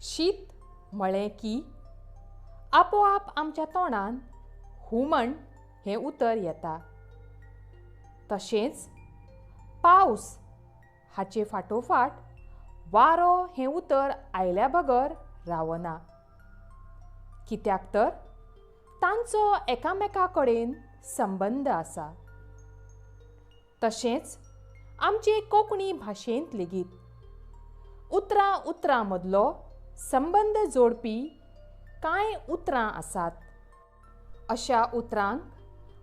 शीत म्हळें की आपोआप आमच्या तोंडान हुमण हें उतर येता. तशेंच पावस हाचे फाटोफाट वारो हें उतर आयल्या बगर रावना, कित्याक तर तांचो एकामेका कडेन संबंद आसा. तशेंच आमचे कोंकणी भाशेंत लेगीत उतरां उतरां मदलो संबंद जोडपी कांय उतरां आसात. अशा उतरांक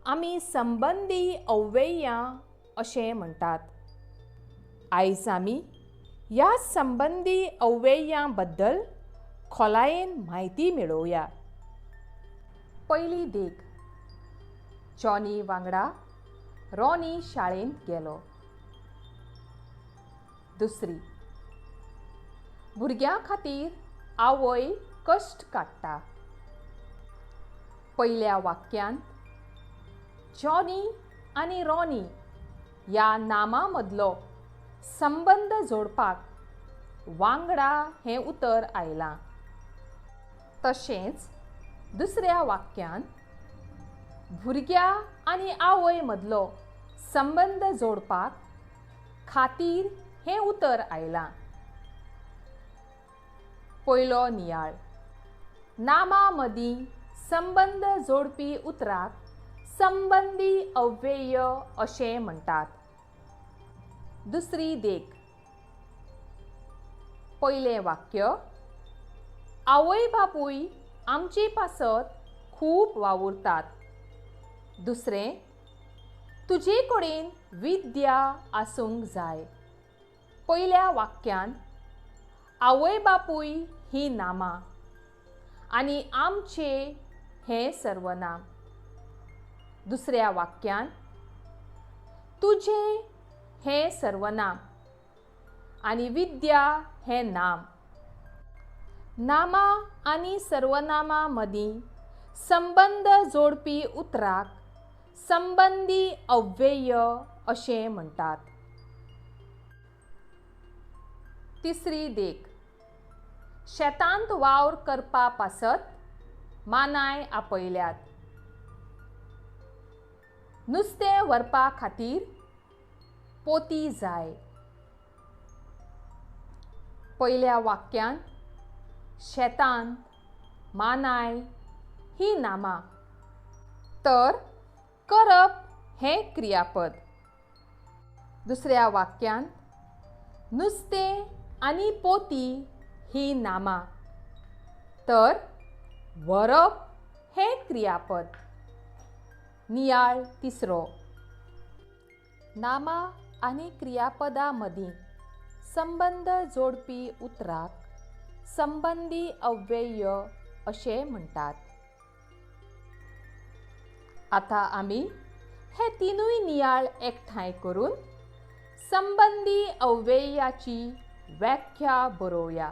आमी संबंदी अव्ययां अशें म्हणटात. आयज आमी ह्या संबंदी अव्ययां बद्दल खोलायेन म्हायती मेळोवया. पयली देख. जॉनी वांगडा रॉनी शाळेंत गेलो. दुसरी. भुरग्यां खातीर आवय कश्ट काडटा. पयल्या वाक्यांत जॉनी आनी रॉनी ह्या नामां मदलो संबंद जोडपाक वांगडा हें उतर आयलां. तशेंच दुसऱ्या वाक्यांत भुरग्या आनी आवय मदलो संबंद जोडपाक खातीर हें उतर आयलां. पयलो नियाळ. नामां मदीं संबंद जोडपी उतराक संबंदी अव्यय अशें म्हणटात. दुसरी देख. पयलें वाक्य आवय बापूय आमचे पासत खूब वावुरतात. दुसरें, तुजे कडेन विद्या आसूंक जाय. पयल्या वाक्यान आवय बापूय ही नामां आनी आमचे हें सर्वनाम. दुसऱ्या वाक्यान तुजें हें सर्वनाम आनी विद्या हें नाम. नामां आनी सर्वनामां मदीं संबंद जोडपी उतराक संबंदी अव्यय अशें म्हणटात. तिसरी देख. शेतांत वावर करपा पासत मानाय आपयल्यात. नुस्तें व्हरपा खातीर पोती जाय. पयल्या वाक्यांत शेतांत, मानाय ही नामां, तर करप हें क्रियापद. दुसऱ्या वाक्यांत नुस्तें आनी पोती ही नामां, तर व्हरप हें क्रियापद. नियाळ तिसरो. नामां आनी क्रियापदां मदीं संबंद जोडपी उतराक संबंदी अव्यय अशें म्हणटात. आतां आमी हे तिनूय नियाळ एकठांय करून संबंदी अव्ययाची व्याख्या बरोवया.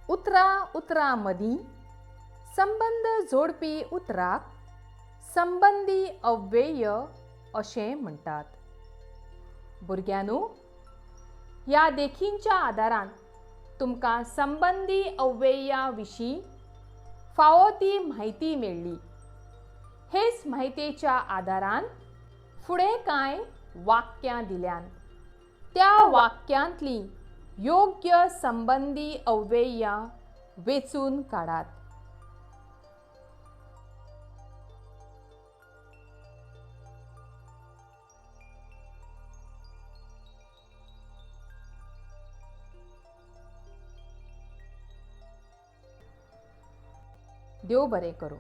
उतरां उतरां मदीं संबंद जोडपी उतराक संबंदी अव्यय अशें म्हणटात. भुरग्यांनो, ह्या देखींच्या आदारान तुमकां संबंदी अव्यया विशीं फावो ती म्हायती मेळ्ळी. हेच म्हायतेच्या आदारान फुडें कांय वाक्यां दिल्यान त्या वाक्यांतलीं योग्य संबंदी अव्ययां वेंचून काडात. देव बरें करूं.